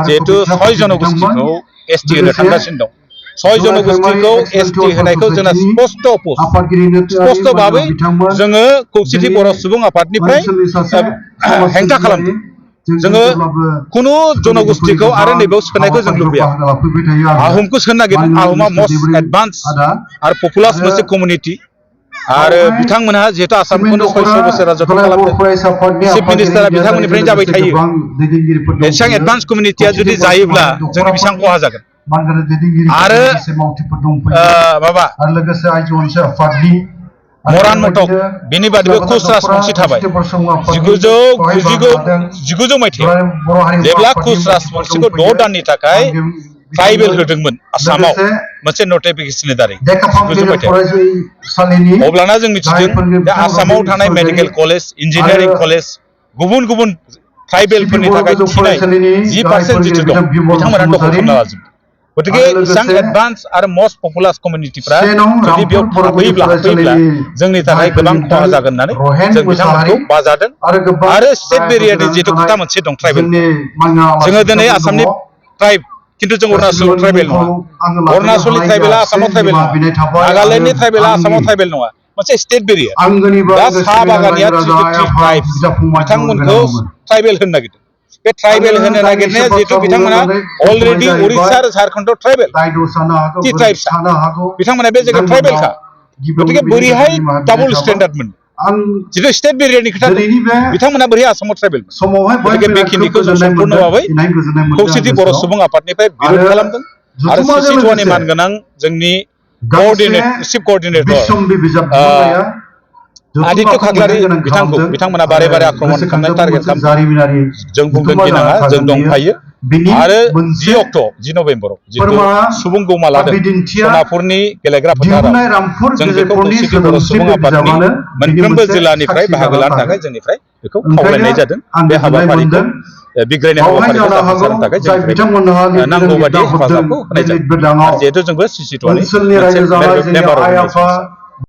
जिहेतु 6 जनगोष्ठीखौ एसटी होनो थांगासिनो दं 6 जनगोष्ठीखौ एसटी होनायखौ जोंना स्पष्ट भाबै जोङो खौसेथि बर' सुबुं आफादनिफ्राय हेंथा खालामदों जोङो कुनु जनगोष्ठीखौ आरो नैबेयाव सोनायखौ जों लुबैया आहमखौ सोनो नागिरदों आहमा मोस्ट एडभान्स आरो पपुलार मोनसे कमिउनिटि आरो बिथांमोनहा जिहेतु आसामखौनो 600 बोसोर राजत्व खालामदों चिफ मिनिस्टारा बिथांमोननिफ्रायनो जाबाय थायो एसेबां एडभान्स कमिउनिटिया जुदि जायोब्ला जोंनि बेसेबां खहा जागोन आरो माबा मरान मटक बेनि बादैबो कुच राजबंशी थाबाय 1990 मायथाइयाव जेब्ला कुच राजबंशीखौ 6 दाननि थाखाय ट्राइबेल होदोंमोन आसामाव मोनसे नटिफिकेशननि दारै 1990 मायथाइयाव अब्लाना जों मिथिदों दा आसामाव थानाय मेडिकेल कलेज इन्जिनियारिं कलेज गुबुन गुबुन ट्राइबेलफोरनि थाखाय थिनाय 10% जिथु दं बिथांमोना दखल खालामना लाजोबदों गतिके इसेबां एडभान्स आरो मोस्ट पपुलार कमिउनिटिफ्रा जुदि बेयाव थाफैब्ला जोंनि थाखाय गोबां खहा जागोन होननानै जों बिथांमोनखौ बाजादों आरो स्टेट बेरियारनि जिहेतु खोथा मोनसे दं ट्राइबेल जोङो दिनै आसामनि ट्राइब किन्तु जों अरुणाचल ट्राइबेल नङा अरुणाचलनि ट्राइबेला आसामाव ट्राइबेल नङा नागालेण्डनि ट्राइबेला आसामाव ट्राइबेल नङा मोनसे स्टेट बेरियार दा साहा बागानिया 3 ट्राइब्स बिथांमोनखौ ट्राइबेल होनो नागिरदों बे ट्राइबेल होनो नागिरनाया जिहेतु बिथांमोना अलरेडि उड़िसा आरो झारखन्डआव ट्राइबेल टि ट्राइब्स बिथांमोना बे जायगायाव ट्राइबेलखा गतिके बोरैहाय डाबल स्टेन्डार्ड मोन जितु स्टेट बेरियारनि खोथा बिथांमोना बोरैहाय आसामाव ट्राइबेल गतिके बेखिनिखौ जों सम्पूर्ण भाबै खौसेथि बर' सुबुं आफादनिफ्राय बिरोध खालामदों आरो सिसिटुवानि मानगोनां जोंनि चिफ कोअर्डिनेटर आदित्य खाख्लारि बिथांमोना बारे बारे आक्रमण खालामनाय टारगेट खालामदों जों बुंगोन गिनाङा जों दंफायो आरो 10 नभेम्बराव जितु सुबुं गौमा लादों सनापुरनि गेलेग्रा फोथाराव जों बेखौ खौसेथि बर' सुबुं आफादनि मोनफ्रोमबो जिल्लानिफ्राय बाहागो लानो थाखाय जोंनिफ्राय बेखौ खावलायनाय जादों बे हाबाफारिखौ बिग्रायनाय हाबाफारिखौ जाफुंसारनो थाखाय जों नांगौ बादि हेफाजाबखौ होनाय जादों जिहेतु जोंबो सिसिटुवानि मोनसे मेम्बार